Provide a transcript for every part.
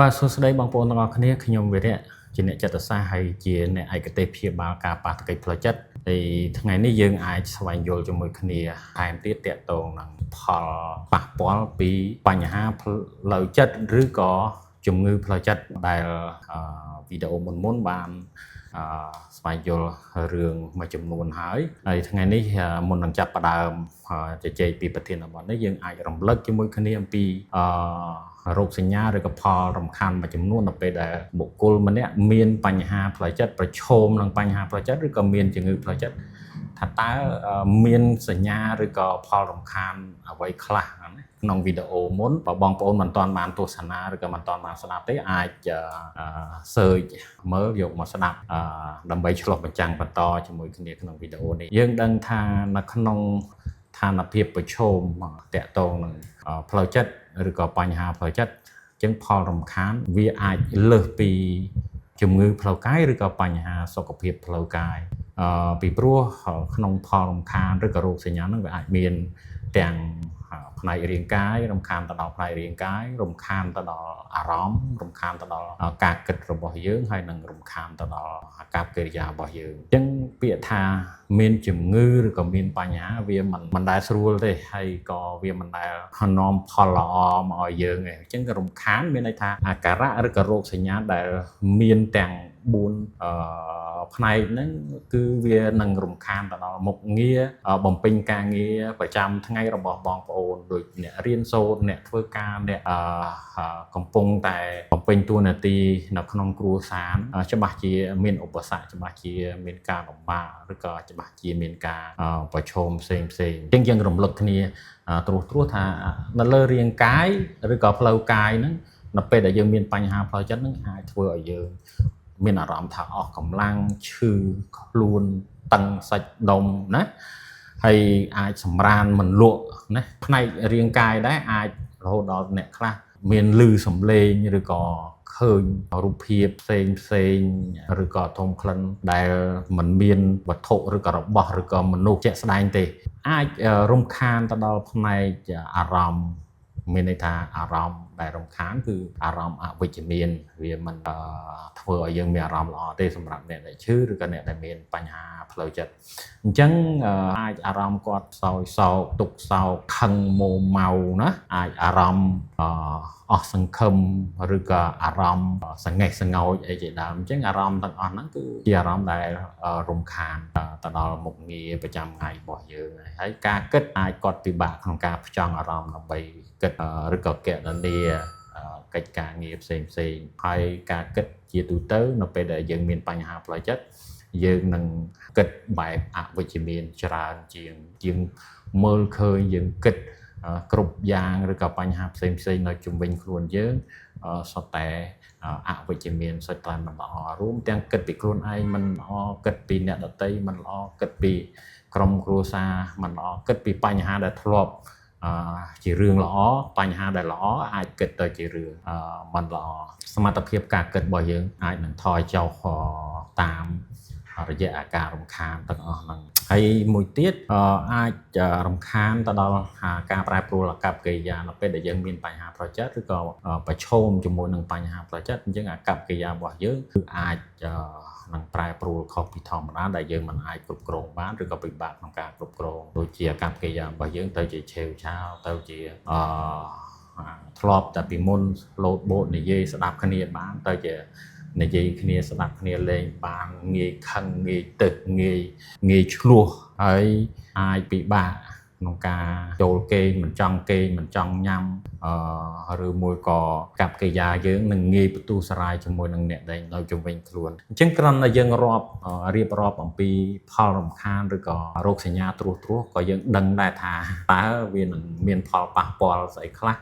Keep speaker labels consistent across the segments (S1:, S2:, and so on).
S1: បាទសួស្តីបងប្អូនទាំងអស់គ្នាខ្ញុំវិរៈជាអ្នកចិត្តសាស្ត្រហើយជាអ្នកឯកទេសព្យាបាលការប៉ះទង្គិចផ្លូវចិត្តហើយថ្ងៃនេះយើងអាចស្វែងយល់ជាមួយគ្នាថែមទៀតទាក់ទងនឹងផលប៉ះពាល់ពីបញ្ហាផ្លូវចិត្តឬក៏ជំងឺផ្លូវចិត្តដែលវីដេអូមុនមុនបានស្វែងយល់រឿងមួយចំនួនហើយហើយថ្ងៃនេះមុននឹងចាប់ផ្ដើមជជែកពីប្រធានបទនេះយើងអាចរំលឹកជាមួយគ្នាអំពីរោគសញ្ញាឬក៏ផលរំខានមួយចំនួននៅពេលដែលបុគ្គលម្នាក់មានបញ្ហាផ្លូវចិត្តប្រឈមនឹងបញ្ហាផ្លូវចិត្តឬក៏មានជំងឺផ្លូវចិត្តថាតើមានសញ្ញាឬក៏ផលរំខានអ្វីខ្លះណាក្នុងវីដេអូមុនបើបងប្អូនមិនទាន់បានទស្សនាឬក៏មិនទាន់បានស្ដាប់ទេអាច search មើលយកមកស្ដាប់ដើម្បីឆ្លុះបញ្ចាំងបន្តជាមួយគ្នាក្នុងវីដេអូនេះយើងដឹងថានៅក្នុងស្ថានភាពប្រឈមតាក់ទងនឹងផ្លូវចិត្តឬក៏បញ្ហាផ្លូវចិត្តអញ្ចឹងផលរំខានវាអាចលើសពីជំងឺផ្លូវកាយឬក៏បញ្ហាសុខភាពផ្លូវកាយពីព្រោះក្នុងផលរំខានឬក៏រោគសញ្ញាហ្នឹងវាអាចមានទាំងផ្នែករាងកាយរំខានទៅដល់ផ្នែករាងកាយរំខានទៅដល់អារម្មណ៍រំខានទៅដល់ការគិតរបស់យើងហើយនិងរំខានទៅដល់អាកប្បកិរិយារបស់យើងអញ្ចឹងពាក្យថាមានជំងឺឬក៏មានបញ្ហាវាមិនដែលស្រួលទេហើយក៏វាមិនដែលនាំផលល្អមកឲ្យយើងទេអញ្ចឹងក៏រំខានមានន័យថាអាការៈឬក៏រោគសញ្ញាដែលមានទាំង4ផ្នែកហ្នឹងគឺវានឹងរំខានទៅដល់មុខងារបំពេញការងារប្រចាំថ្ងៃរបស់បងប្អូនដូចអ្នករៀនសូត្រអ្នកធ្វើការអ្នកកំពុងតែបំពេញតួនាទីនៅក្នុងគ្រួសារច្បាស់ជាមានឧបសគ្គច្បាស់ជាមានការលំបាកឬក៏ច្បាស់ជាមានការប្រឈមផ្សេងផ្សេងអញ្ចឹងយើងរំលឹកគ្នាត្រួសត្រាសថានៅលើរាងកាយឬក៏ផ្លូវកាយហ្នឹងនៅពេលដែលយើងមានបញ្ហាផ្លូវចិត្តហ្នឹងអាចធ្វើឲ្យយើងមានអារម្មណ៍ថាអស់កម្លាំងឈឺខ្លួនតឹងសាច់ដុំណាហើយអាចសម្រានមិនលក់ណាផ្នែករាងកាយដែរអាចរហូតដល់អ្នកខ្លះមានលឺសំឡេងឬក៏ឃើញរូបភាពផ្សេងផ្សេងឬក៏ធំក្លិនដែលមិនមានវត្ថុឬក៏របស់ឬក៏មនុស្សជាក់ស្ដែងទេអាចរំខានទៅដល់ផ្នែកអារម្មណ៍មានន័យថាអារម្មណ៍ដែលរំខានគឺអារម្មណ៍អវិជ្ជមានវាមិនធ្វើឲ្យយើងមានអារម្មណ៍ល្អទេសម្រាប់អ្នកដែលឈឺឬក៏អ្នកដែលមានបញ្ហាផ្លូវចិត្តអញ្ចឹងអាចអារម្មណ៍គាត់សោយសោកទុកសោកខឹងម៉ូម៉ៅណាអាចអារម្មណ៍អស់សង្ឃឹមឬក៏អារម្មណ៍សង្ងេះសង្ងោចអីជាដើមអញ្ចឹងអារម្មណ៍ទាំងអស់ហ្នឹងគឺជាអារម្មណ៍ដែលរំខានទៅដល់មុខងារប្រចាំថ្ងៃរបស់យើងហើយការគិតអាចគាត់ពិបាកក្នុងការផ្ចង់អារម្មណ៍ដើម្បីគិតឬក៏គណនាកិច្ចការងារផ្សេងផ្សេងហើយការគិតជាទូទៅនៅពេលដែលយើងមានបញ្ហាផ្លូវចិត្តយើងនឹងគិតបែបអវិជ្ជមានច្រើនជាងជាងមើលឃើញយើងគិតគ្រប់យ៉ាងឬក៏បញ្ហាផ្សេងផ្សេងនៅជុំវិញខ្លួនយើងសុទ្ធតែអវិជ្ជមានសុទ្ធតែមិនល្អរួមទាំងគិតពីខ្លួនឯងមិនល្អគិតពីអ្នកដទៃមិនល្អគិតពីក្រុមគ្រួសារមិនល្អគិតពីបញ្ហាដែលធ្លាប់ជារឿងល្អបញ្ហាដែលល្អអាចគិតទៅជារឿងមិនល្អសមត្ថភាពការគិតរបស់យើងអាចនឹងថយចុះតាមរយៈអាការរំខានទាំងអស់ហ្នឹងហើយមួយទៀតអាចរំខានទៅដល់ការប្រែប្រួលអាកប្បកិរិយានៅពេលដែលយើងមានបញ្ហាផ្លូវចិត្តឬក៏ប្រឈមជាមួយនឹងបញ្ហាផ្លូវចិត្តអញ្ចឹងអាកប្បកិរិយារបស់យើងគឺអាចនឹងប្រែប្រួលខុសពីធម្មតាដែលយើងមិនអាចគ្រប់គ្រងបានឬក៏ពិបាកក្នុងការគ្រប់គ្រងដូចជាអាកប្បកិរិយារបស់យើងទៅជាឆេវឆាវទៅជាធ្លាប់តែពីមុនលោតបូតនិយាយស្ដាប់គ្នាបានទៅជានិយាយគ្នាស្ដាប់គ្នាលេងបានងាយខឹងងាយទឹកងាយងាយឆ្លោះហើយអាចពិបាកក្នុងការចូលគេងមិនចង់គេងមិនចង់ញ៉ាំឬមួយក៏កប្បកិរិយាយើងនឹងងាយបន្ទុះសារាយជាមួយនឹងអ្នកដែលនៅជុំវិញខ្លួនអញ្ចឹងគ្រាន់តែយើងរាប់រៀបរាប់អំពីផលរំខានឬក៏រោគសញ្ញាត្រួសត្រាសក៏យើងដឹងដែរថាតើវានឹងមានផលប៉ះពាល់ស្អីខ្លះ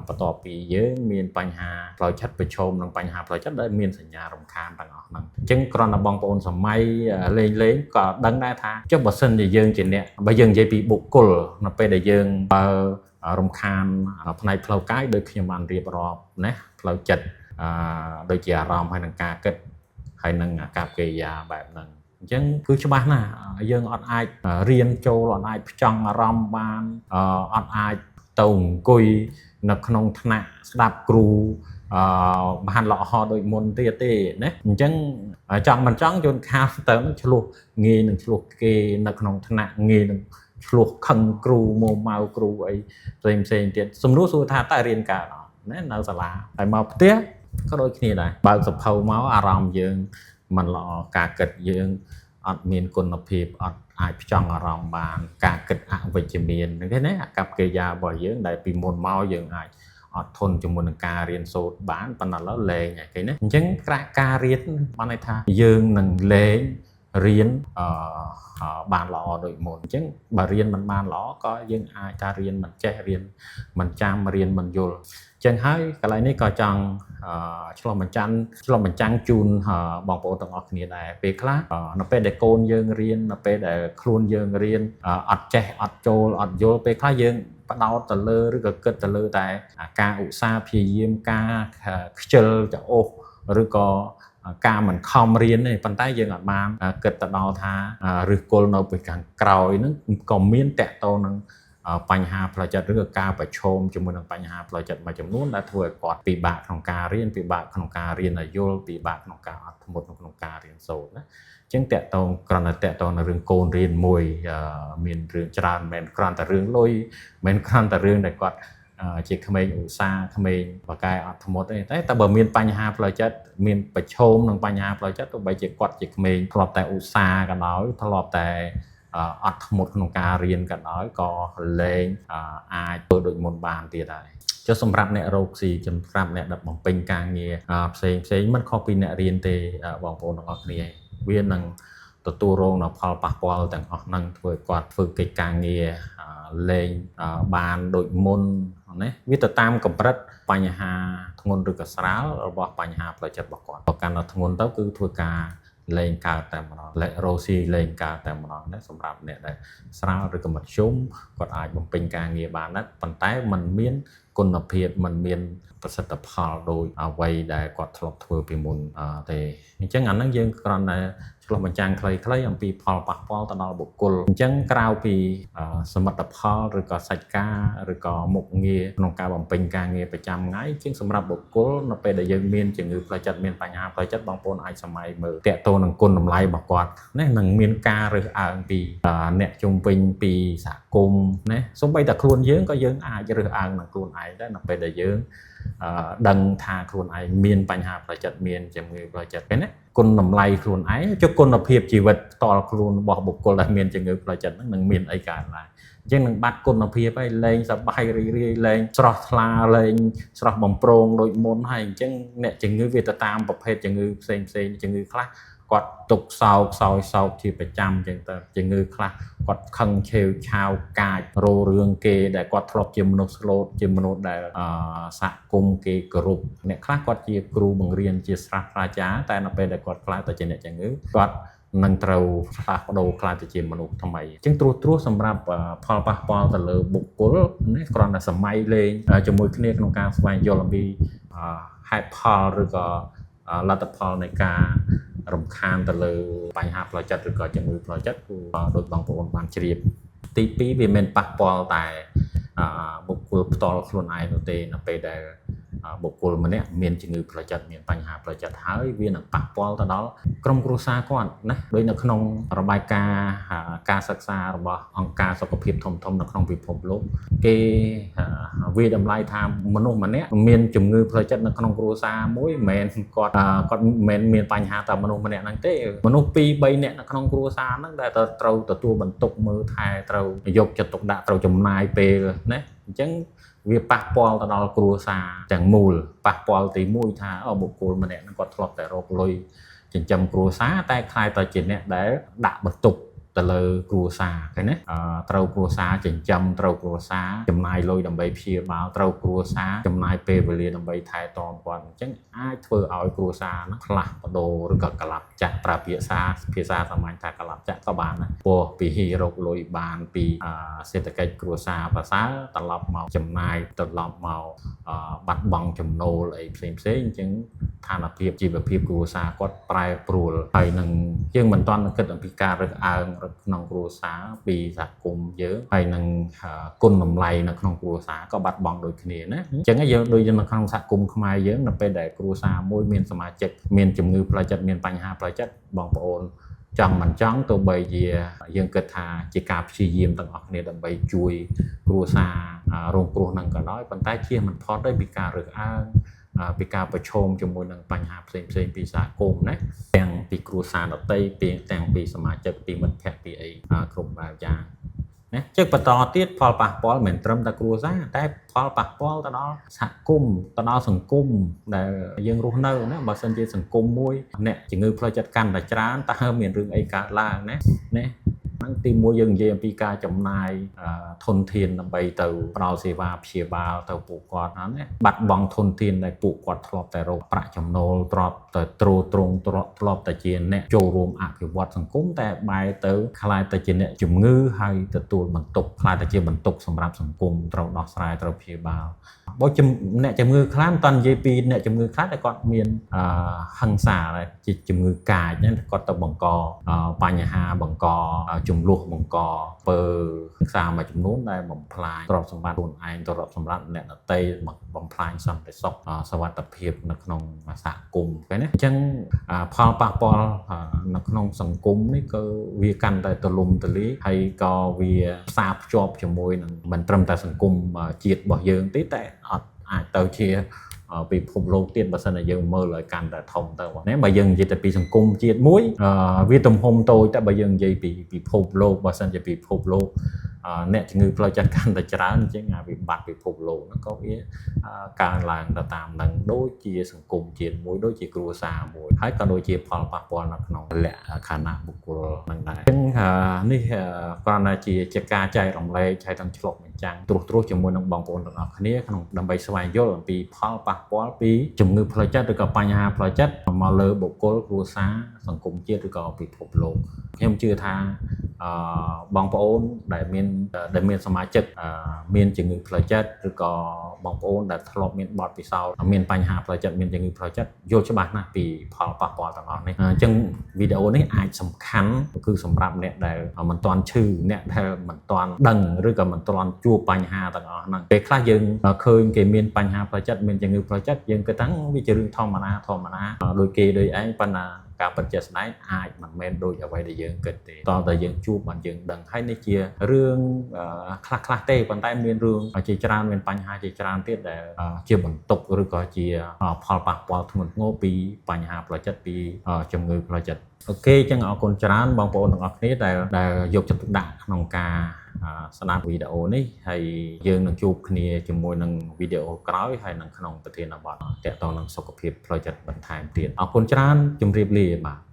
S1: បន្ទាប់ពីយើងមានបញ្ហាផ្លូវចិត្តប្រឈមនឹងបញ្ហាផ្លូវចិត្តដែលមានសញ្ញារំខានទាំងអស់ហ្នឹងអញ្ចឹងគ្រាន់តែបងប្អូនសម័យលេងលេងក៏ដឹងដែរថាចុះបើសិនជាយើងជាអ្នកបើយើងនិយាយពីបុគ្គលនៅពេលដែលយើងបើរំខានផ្នែកផ្លូវកាយដូចខ្ញុំបានរៀបរាប់ណាផ្លូវចិត្តដូចជាអារម្មណ៍ហើយនឹងការគិតហើយនឹងអាកប្បកិរិយាបែបហ្នឹងអញ្ចឹងគឺច្បាស់ណាស់យើងអត់អាចរៀនចូលអត់អាចផ្ចង់អារម្មណ៍បានអត់អាចទៅអង្គុយនៅក្នុងថ្នាក់ស្ដាប់គ្រូ អឺបានល្អដូចមុនទៀតទេណាអញ្ចឹងចង់មិនចង់ជួនកាលទៅឆ្លោះងាយនឹងឆ្លោះគេនៅក្នុងថ្នាក់ងាយនឹងឆ្លោះខឹងគ្រូមកម៉ៅគ្រូអីផ្សេងផ្សេងទៀតសំណួរសួរថាតើរៀនកើតអត់ណានៅសាលាហើយមកផ្ទះក៏ដូចគ្នាដែរបើកសភៅមកអារម្មណ៍យើងមិនល្អការគិតយើងអត់មានគុណភាពអត់អាចផ្ចង់អារម្មណ៍បានការគិតអវិជ្ជមានហ្នឹងទេណាអាកប្បកិរិយារបស់យើងដែលពីមុនមកយើងអាចអត់ធន់ជាមួយនឹងការរៀនសូត្របានប៉ុន្តែឥឡូវលែងហើយគេណាអញ្ចឹងក្រាក់ការរៀនបានន័យថាយើងនឹងលែងរៀនអឺបានល្អដូចមុនអញ្ចឹងបើរៀនមិនបានល្អក៏យើងអាចថារៀនមិនចេះរៀនមិនចាំរៀនមិនយល់អញ្ចឹងហើយកន្លែងនេះក៏ចង់ឆ្លុះបញ្ចាំងឆ្លុះបញ្ចាំងជូនបងប្អូនទាំងអស់គ្នាដែរពេលខ្លះនៅពេលដែលកូនយើងរៀននៅពេលដែលខ្លួនយើងរៀនអត់ចេះអត់ចូលអត់យល់ពេលខ្លះយើងផ្ដោតទៅលើឬក៏គិតទៅលើតែការឧស្សាហ៍ព្យាយាមការខ្ជិលចោសឬក៏ការមិនខំរៀនទេប៉ុន្តែយើងអាចបានគិតទៅដល់ថាឫសគល់នៅពីខាងក្រោយហ្នឹងក៏មានតកតងនឹងបញ្ហាផ្លូវចិត្តឬក៏ការប្រឈមជាមួយនឹងបញ្ហាផ្លូវចិត្តមួយចំនួនដែលធ្វើឲ្យគាត់ពិបាកក្នុងការរៀនពិបាកក្នុងការរៀនឲ្យយល់ពិបាកក្នុងការអត់ធ្មត់ក្នុងការរៀនសូត្រណាអញ្ចឹងតកតងគ្រាន់តែតកតងនៅរឿងកូនរៀនមួយមានរឿងច្រើនមិនមែនគ្រាន់តែរឿងលុយមិនមែនគ្រាន់តែរឿងដែលគាត់ជាក្មេងឧស្សាហ៍ក្មេងបកែអត់ធ្មត់ទេតែបើមានបញ្ហាផ្លូវចិត្តមានប្រឈមនឹងបញ្ហាផ្លូវចិត្តទោះបីជាគាត់ជាក្មេងធ្លាប់តែឧស្សាហ៍ក៏ដោយធ្លាប់តែអត់ធ្មត់ក្នុងការរៀនក៏ដោយក៏លែងអាចធ្វើដូចមុនបានទៀតហើយចុះសម្រាប់អ្នករកស៊ីសម្រាប់អ្នកដែលបំពេញការងារផ្សេងផ្សេងមិនខុសពីអ្នករៀនទេបងប្អូនទាំងអស់គ្នាវានឹងទទួលរងនូវផលប៉ះពាល់ទាំងអស់ហ្នឹងធ្វើឲ្យគាត់ធ្វើកិច្ចការងារលែងបានដូចមុនណាវាទៅតាមកម្រិតបញ្ហាធ្ងន់ឬក៏ស្រាលរបស់បញ្ហាផ្លូវចិត្តរបស់គាត់បើកាន់តែធ្ងន់ទៅគឺធ្វើការលែងកើតតែម្ដងលែងរ៉ូស៊ីលែងកើតតែម្ដងណាសម្រាប់អ្នកដែលស្រាលឬក៏មធ្យមគាត់អាចបំពេញការងារបានដែរប៉ុន្តែมันមានគុណភាពมันមានប្រសិទ្ធផលដោយអ្វីដែលគាត់ធ្លាប់ធ្វើពីមុនទេអញ្ចឹងអាហ្នឹងយើងគ្រាន់តែឆ្លុះបញ្ចាំងខ្លីៗអំពីផលប៉ះពាល់ទៅដល់បុគ្គលអញ្ចឹងក្រៅពីសមិទ្ធផលឬក៏សាច់ការឬក៏មុខងារក្នុងការបំពេញការងារប្រចាំថ្ងៃជាងសម្រាប់បុគ្គលនៅពេលដែលយើងមានជំងឺផ្លូវចិត្តមានបញ្ហាផ្លូវចិត្តបងប្អូនអាចសម័យមើលតាក់ទងនឹងគុណតម្លៃរបស់គាត់ណានឹងមានការរើសអើងពីអ្នកជុំវិញពីសហគមន៍ណាសូម្បីតែខ្លួនយើងក៏យើងអាចរើសអើងនឹងខ្លួនឯងដែរនៅពេលដែលយើងដឹងថាខ្លួនឯងមានបញ្ហាផ្លូវចិត្តមានជំងឺផ្លូវចិត្តពេលណាគុណតម្លៃខ្លួនឯងចុះគុណភាពជីវិតផ្ទាល់ខ្លួនរបស់បុគ្គលដែលមានជំងឺផ្លូវចិត្តហ្នឹងនឹងមានអីកើតឡើងអញ្ចឹងនឹងបាត់គុណភាពហើយលែងសប្បាយរីករាយលែងស្រស់ថ្លាលែងស្រស់បំព្រងដូចមុនហើយអញ្ចឹងអ្នកជំងឺវាទៅតាមប្រភេទជំងឺផ្សេងផ្សេងជំងឺខ្លះគាត់ទុកសោកសោយសោកជាប្រចាំអញ្ចឹងទៅជំងឺខ្លះគាត់ខឹងឆេវឆាវកាចរោរឿងគេដែលគាត់ធ្លាប់ជាមនុស្សស្លូតជាមនុស្សដែលសហគមន៍គេគោរពអ្នកខ្លះគាត់ជាគ្រូបង្រៀនជាសាស្ត្រាចារ្យតែនៅពេលដែលគាត់ក្លាយទៅជាអ្នកជំងឺគាត់នឹងត្រូវផ្លាស់ប្ដូរក្លាយទៅជាមនុស្សថ្មីអញ្ចឹងត្រួសត្រាសសម្រាប់ផលប៉ះពាល់ទៅលើបុគ្គលនេះគ្រាន់តែសម័យលេងជាមួយគ្នាក្នុងការស្វែងយល់អំពីហេតុផលឬក៏លទ្ធផលនៃការរំខានទៅលើបញ្ហាផ្លូវចិត្តឬក៏ជំងឺផ្លូវចិត្តគឺដោយបងប្អូនបានជ្រាបទី2វាមិនប៉ះពាល់តែបុគ្គលផ្ទាល់ខ្លួនឯងនោះទេនៅពេលដែលបុគ្គលម្នាក់មានជំងឺផ្លូវចិត្តមានបញ្ហាផ្លូវចិត្តហើយវានឹងប៉ះពាល់ទៅដល់ក្រុមគ្រួសារគាត់ណាដូចនៅក្នុងរបាយការណ៍ការសិក្សារបស់អង្គការសុខភាពធំៗនៅក្នុងពិភពលោកគេវាតម្លៃថាមនុស្សម្នាក់មានជំងឺផ្លូវចិត្តនៅក្នុងគ្រួសារមួយមិនមែនគាត់មិនមែនមានបញ្ហាតែមនុស្សម្នាក់ហ្នឹងទេមនុស្ស2 3នាក់នៅក្នុងគ្រួសារហ្នឹងដែលត្រូវទទួលបន្ទុកមើលថែត្រូវយកចិត្តទុកដាក់ត្រូវចំណាយពេលណាអញ្ចឹងវាប៉ះពាល់ទៅដល់គ្រួសារទាំងមូលប៉ះពាល់ទី1ថាបុគ្គលម្នាក់ហ្នឹងគាត់ធ្លាប់តែរកលុយចិញ្ចឹមគ្រួសារតែខ្លាយទៅជាអ្នកដែលដាក់បន្ទុកទៅលើគ្រួសារឃើញណាត្រូវគ្រួសារចិញ្ចឹមត្រូវគ្រួសារចំណាយលុយដើម្បីព្យាបាលត្រូវគ្រួសារចំណាយពេលវេលាដើម្បីថែទាំគាត់អញ្ចឹងអាចធ្វើឲ្យគ្រួសារហ្នឹងផ្លាស់ប្ដូរឬក៏ក្លាប់ចាក់ប្រើភាសាសាមញ្ញថាក្លាប់ចាក់ក៏បានដែរព្រោះពីរកលុយបានពីសេដ្ឋកិច្ចគ្រួសារប្រសើរត្រឡប់មកចំណាយត្រឡប់មកបាត់បង់ចំណូលអីផ្សេងផ្សេងអញ្ចឹង ស្ថានភាពជីវភាពគ្រួសារគាត់ប្រែប្រួលហើយនឹងយើងមិនទាន់គិតអំពីការរើសអើងក្នុងគ្រួសារពីសហគមន៍យើងហើយនឹងគុណតម្លៃនៅក្នុងគ្រួសារក៏បាត់បង់ដូចគ្នាណាអញ្ចឹងយើងដូចនៅក្នុងសហគមន៍ខ្មែរយើងនៅពេលដែលគ្រួសារមួយមានសមាជិកមានជំងឺផ្លូវចិត្តមានបញ្ហាផ្លូវចិត្តបងប្អូនចង់មិនចង់ទោះបីជាយើងគិតថាជាការព្យាយាមទាំងអស់គ្នាដើម្បីជួយគ្រួសាររងគ្រោះនឹងក៏ដោយប៉ុន្តែជៀសមិនផុតទេពីការរើសអើងពីការប្រឈមជាមួយនឹងបញ្ហាផ្សេងផ្សេងពីសហគមន៍ណាទាំងពីគ្រួសារដទៃពីទាំងពីសមាជិកពីមិត្តភក្តិពីអីគ្រប់បែបយ៉ាងណាជឹកបន្តទៀតផលប៉ះពាល់មិនត្រឹមតែគ្រួសារតែផលប៉ះពាល់ទៅដល់សហគមន៍ទៅដល់សង្គមដែលយើងរស់នៅណាបើសិនជាសង្គមមួយអ្នកជំងឺផ្លូវចិត្តកាន់តែច្រើនតើមានរឿងអីកើតឡើងណាណាហ្នឹងទីមួយយើងនិយាយអំពីការចំណាយធនធានដើម្បីទៅផ្ដល់សេវាព្យាបាលទៅពួកគាត់ហ្នឹងណាបាត់បង់ធនធានដែលពួកគាត់ធ្លាប់តែរកប្រាក់ចំណូលទ្របតែទ្រទ្រង់ធ្លាប់តែជាអ្នកចូលរួមអភិវឌ្ឍសង្គមតែបែរទៅក្លាយទៅជាអ្នកជំងឺហើយទទួលបន្ទុកក្លាយទៅជាបន្ទុកសម្រាប់សង្គមត្រូវដោះស្រាយត្រូវព្យាបាលបើអ្នកជំងឺខ្លះមិនតាន់និយាយពីអ្នកជំងឺខ្លះតែគាត់មានហិង្សាដែរជាជំងឺកាចហ្នឹងគាត់ទៅបង្កបញ្ហាបង្កចំនួនបង្កពើហិង្សាមួយចំនួនដែលបំផ្លាញទ្រព្យសម្បត្តិខ្លួនឯងទ្រព្យសម្បត្តិអ្នកដទៃបំផ្លាញសន្តិសុខសុវត្ថិភាពនៅក្នុងសហគមន៍ឃើញទេអញ្ចឹងផលប៉ះពាល់នៅក្នុងសង្គមនេះក៏វាកាន់តែទូលំទូលាយហើយក៏វាផ្សារភ្ជាប់ជាមួយនឹងមិនត្រឹមតែសង្គមជាតិរបស់យើងទេតែអត់អាចទៅជាពិភពលោកទៀតបើសិនជាយើងមើលឲ្យកាន់តែធំទៅណាបើយើងនិយាយតែពីសង្គមជាតិមួយវាទំហំតូចតែបើយើងនិយាយពីពិភពលោកបើសិនជាពិភពលោកអ្នកជំងឺផ្លូវចិត្តកាន់តែច្រើនអញ្ចឹងអាវិបត្តិពិភពលោកហ្នឹងក៏វាកើនឡើងទៅតាមនឹងដូចជាសង្គមជាតិមួយដូចជាគ្រួសារមួយហើយក៏ដូចជាផលប៉ះពាល់នៅក្នុងលក្ខណៈបុគ្គលហ្នឹងដែរអញ្ចឹងនេះគ្រាន់តែជាការចែករំលែកហើយទាំងឆ្លុះបញ្ចាំងត្រួសត្រាសជាមួយនឹងបងប្អូនទាំងអស់គ្នាក្នុងដើម្បីស្វែងយល់អំពីផលប៉ះពាល់ពីជំងឺផ្លូវចិត្តឬក៏បញ្ហាផ្លូវចិត្តមកលើបុគ្គលគ្រួសារសង្គមជាតិឬក៏ពិភពលោកខ្ញុំជឿថាអឺបងប្អូនដែលមានសមាជិកមានជំងឺផ្លូវចិត្តឬក៏បងប្អូនដែលធ្លាប់មានបទពិសោធន៍មានបញ្ហាផ្លូវចិត្តមានជំងឺផ្លូវចិត្តយល់ច្បាស់ណាស់ពីផលប៉ះពាល់ទាំងអស់នេះអញ្ចឹងវីដេអូនេះអាចសំខាន់គឺសម្រាប់អ្នកដែលមិនទាន់ឈឺអ្នកដែលមិនទាន់ដឹងឬក៏មិនទាន់ជួបបញ្ហាទាំងអស់ហ្នឹងពេលខ្លះយើងឃើញគេមានបញ្ហាផ្លូវចិត្តមានជំងឺផ្លូវចិត្តយើងគិតថាវាជារឿងធម្មតាធម្មតាដូចគេដូចឯងប៉ុន្តែការពិតជាក់ស្ដែងអាចមិនមែនដូចអ្វីដែលយើងគិតទេតើយើងជួបបានយើងដឹងហើយនេះជារឿងខ្លះខ្លះទេប៉ុន្តែមានរឿងជាច្រើនមានបញ្ហាជាច្រើនទៀតដែលជាបន្ទុកឬក៏ជាផលប៉ះពាល់ធ្ងន់ធ្ងរពីបញ្ហាផ្លូវចិត្តពីជំងឺផ្លូវចិត្ត OK អញ្ចឹងអរគុណច្រើនបងប្អូនទាំងអស់គ្នាដែលយកចិត្តទុកដាក់ក្នុងការស្ដាប់វីដេអូនេះហើយយើងនឹងជួបគ្នាជាមួយនឹងវីដេអូក្រោយហើយនឹងក្នុងប្រធានបទទាក់ទងនឹងសុខភាពផ្លូវចិត្តបន្ថែមទៀតអរគុណច្រើនជម្រាបលាបាទ។